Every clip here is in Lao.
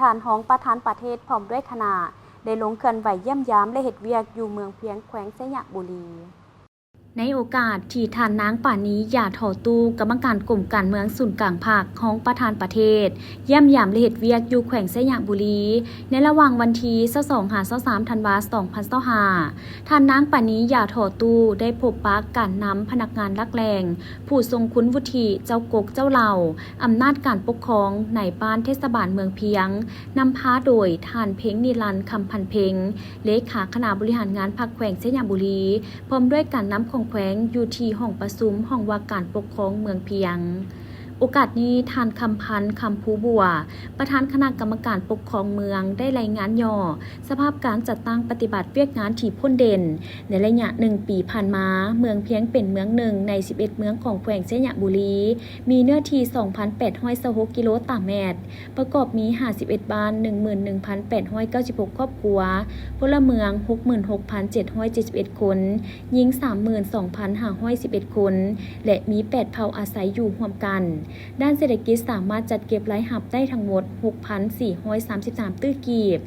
ທ່ານຮອງປະທານປະເທດພ້ອມດ້ວຍຄະນະ ໄດ້ລົງເຄື່ອນໄຫວຢ້ຽມຢາມ ແລະ ເຮັດວຽກຢູ່ເມືອງພຽງ ແຂວງໄຊຍະບູລີ. ໃນໂອກາດທີ່ທ່ານນາງ ປານີ ຢາທໍ່ຕູ້ ກຳມະການກົມການເມືອງສູນກາງພັກ ຮອງປະທານປະເທດ ຢ້ຽມຢາມ ແລະ ເຮັດວຽກຢູ່ແຂວງໄຊຍະບູລີ ໃນລະຫວ່າງວັນທີຊາວສອງ ຫາ ຊາວສາມ ທັນວາ ສອງພັນຊາວຫ້າ ທ່ານນາງ ປານີ ຢາທໍ່ຕູ້ ໄດ້ພົບປະການນຳພະນັກງານຫຼັກແຫຼ່ງ ຜູ້ຊົງຄຸນວຸດທິ ເຈົ້າກົກເຈົ້າເຫຼົ່າ ອຳນາດການປົກຄອງໃນບ້ານເທດສະບານເມືອງພຽງ, ນຳພາໂດຍທ່ານ ເພັງນິລັນ ຄຳພັນເພັງ ເລຂາຄະນະບໍລິຫານງານພັກແຂວງໄຊຍະບູລີ ພ້ອມດ້ວຍການນຳຂອງແຂວງ ຢູ່ທີ່ຫ້ອງປະຊຸມຫ້ອງວ່າການປົກຄອງເມືອງພຽງ. ໂອກາດນີ້ ທ່ານ ຄຳພັນ ຄຳພູບົວ ປະທານຄະນະກຳມະການປົກຄອງເມືອງ ໄດ້ລາຍງານຫຍໍ້ສະພາບການຈັດຕັ້ງປະຕິບັດວຽກງານທີ່ໂພົ້ນເດັ່ນ. ໃນໄລຍະໜຶ່ງປີຜ່ານມາ, ເມືອງພຽງເປັນເມືອງໜຶ່ງໃນສິບເອັດເມືອງຂອງແຂວງໄຊຍະບູລີ, ມີເນື້ອທີ່ສອງພັນແປດຮ້ອຍຊາວຫົກກິໂລຕາແມັດ, ປະກອບມີຫ້າສິບເອັດບ້ານ ໜຶ່ງໝື່ນໜຶ່ງພັນແປດຮ້ອຍເກົ້າສິບຫົກຄອບຄົວ, ພົນລະເມືອງຫົກໝື່ນຫົກພັນເຈັດຮ້ອຍເຈັດສິບເອັດຄົນ, ຍິງສາມໝື່ນສອງພັນຫ້າຮ້ອຍສິບເອັດຄົນ ແລະ ມີແປດເຜົ່າອາໄສຢູ່ຮ່ວມກັນ. ດ້ານເສດຖະກິດສາມາດຈັດເກັບລາຍຮັບໄດ້ທັງໝົດຫົກພັນສີ່ຮ້ອຍສາມສິບສາມຕື້ກີບ,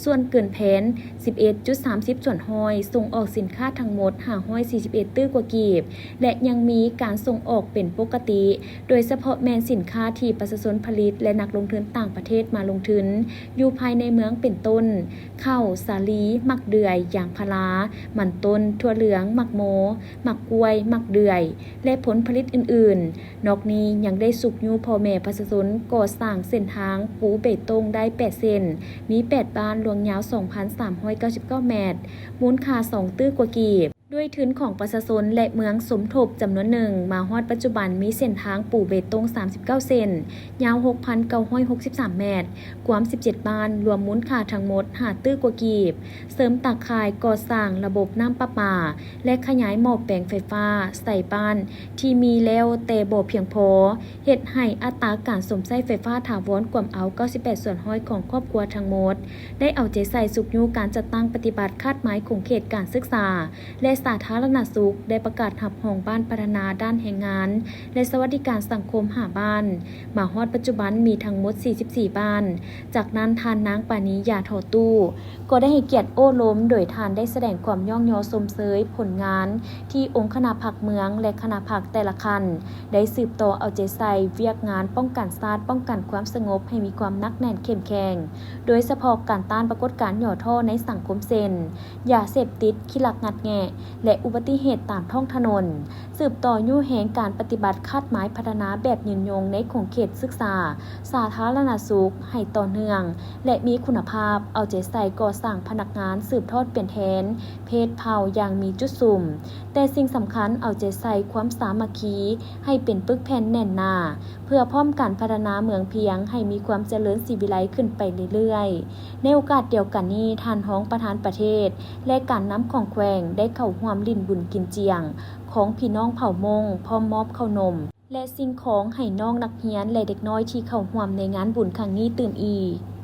ສ່ວນເກີນແຜນສິບເອັດຈຸດສາມສິບສ່ວນຮ້ອຍ, ສົ່ງອອກສິນຄ້າທັງໝົດຫ້າຮ້ອຍສີ່ສິບເອັດຕື້ກວ່າກີບ ແລະ ຍັງມີການສົ່ງອອກເປັນປົກກະຕິ, ໂດຍສະເພາະແມ່ນສິນຄ້າທີ່ປະຊາຊົນຜະລິດ ແລະ ນັກລົງທຶນຕ່າງປະເທດມາລົງທຶນຢູ່ພາຍໃນເມືອງ ເປັນຕົ້ນ ເຂົ້າ, ສາລີ, ໝາກເດືອຍ, ຢາງພາລາ, ມັນຕົ້ນ, ຖົ່ວເຫຼືອງ, ໝາກໂມ, ໝາກກ້ວຍ, ໝາກເດືອຍ ແລະ ຜົນຜະລິດອື່ນໆ. ນອກນີ້ຍັງໄດ້ຊຸກຍູ້ພໍ່ແມ່ປະຊາຊົນກໍ່ສ້າງເສັ້ນທາງປູເບຕົງໄດ້ແປດເສັ້ນ, ມີແປດບ້ານ, ລວມຍາວສອງພັນສາມຮ້ອຍເກົ້າສິບເກົ້າແມັດ, ມູນຄ່າສອງຕື້ກວ່າກີບ, ດ້ວຍທຶນຂອງປະຊາຊົນ ແລະ ເມືອງສົມທົບຈຳນວນໜຶ່ງ. ມາຮອດປັດຈຸບັນມີເສັ້ນທາງປູເບຕົງສາມສິບເກົ້າເສັ້ນ, ຍາວຫົກພັນເກົ້າຮ້ອຍຫົກສິບສາມແມັດ, ກວມສິບເຈັດບ້ານ, ລວມມູນຄ່າທັງໝົດຫ້າຕື້ກວ່າກີບ. ເສີມຕາຂ່າຍ, ກໍ່ສ້າງລະບົບນ້ຳປະປາ ແລະ ຂະຫຍາຍໝໍ້ແປງໄຟຟ້າໃສ່ບ້ານທີ່ມີແລ້ວແຕ່ບໍ່ພຽງພໍ, ເຮັດໃຫ້ອັດຕາການຊົມໃຊ້ໄຟຟ້າຖາວອນກວມເອົາເກົ້າສິບແປດສ່ວນຮ້ອຍຂອງຄອບຄົວທັງໝົດ. ໄດ້ເອົາໃຈໃສ່ຊຸກຍູ້ການຈັດຕັ້ງປະຕິບັດຄາດໝາຍຂົງເຂດການສຶກສາ ແລະ ສາທາລະນະສຸກ, ໄດ້ປະກາດຮັບຮອງບ້ານພັດທະນາດ້ານແຮງງານ ແລະ ສະຫວັດດີການສັງຄົມຫ້າບ້ານ. ມາຮອດປັດຈຸບັນມີທັງໝົດສີ່ສິບສີ່ບ້ານ. ຈາກນັ້ນ ທ່ານນາງ ປານີ ຢາທໍ່ຕູ້ ກໍໄດ້ໃຫ້ກຽດໂອ້ລົມ, ໂດຍທ່ານໄດ້ສະແດງຄວາມຍ້ອງຍໍຊົມເຊີຍຜົນງານທີ່ອົງຄະນະພັກເມືອງ ແລະ ຄະນະພັກແຕ່ລະຂັ້ນ ໄດ້ສືບຕໍ່ເອົາໃຈໃສ່ວຽກງານປ້ອງກັນຊາດ, ປ້ອງກັນຄວາມສະຫງົບໃຫ້ມີຄວາມໜັກແໜ້ນເຂັ້ມແຂງ, ໂດຍສະເພາະການຕ້ານປາກົດການຫຍໍ້ທໍ້ໃນສັງຄົມ ເຊັ່ນ ຢາເສບຕິດ, ຂີ້ລັກງັດແງະ ແລະ ອຸບັດຕິເຫດຕາມທ້ອງຖະໜົນ. ສືບຕໍ່ຍູ້ແຮງການປະຕິບັດຄາດໝາຍພັດທະນາແບບຍືນຍົງໃນຂົງເຂດສຶກສາ, ສາທາລະນະສຸກ ໃຫ້ຕໍ່ເນື່ອງ ແລະ ມີຄຸນນະພາບ, ເອົາໃຈໃສ່ກໍ່ສ້າງພະນັກງານສືບທອດເປັນແທນເພດເຜົ່າຢ່າງມີຈຸດສຸມ, ແຕ່ສິ່ງສຳຄັນເອົາໃຈໃສ່ຄວາມສາມັກຄີໃຫ້ເປັນປຶກແຜ່ນແໜ້ນໜາ, ເພື່ອພ້ອມກັນພັດທະນາເມືອງພຽງໃຫ້ມີຄວາມຈະເລີນສີວິໄລຂຶ້ນໄປເລື້ອຍໆ. ໃນໂອກາດດຽວກັນນີ້, ທ່ານຮອງປະທານປະເທດ ແລະ ການນຳຂອງແຂວງ ໄດ້ເຂົ້າຮ່ວມຫຼິ້ນບຸນກິນຈຽງຂອງພີ່ນ້ອງເຜົ່າມົ້ງ, ພ້ອມມອບເຂົ້າໜົມ ແລະ ສິ່ງຂອງໃຫ້ນ້ອງນັກຮຽນ ແລະ ເດັກນ້ອຍທີ່ເຂົ້າຮ່ວມໃນງານບຸນຄັ້ງນີ້ຕື່ມອີກ.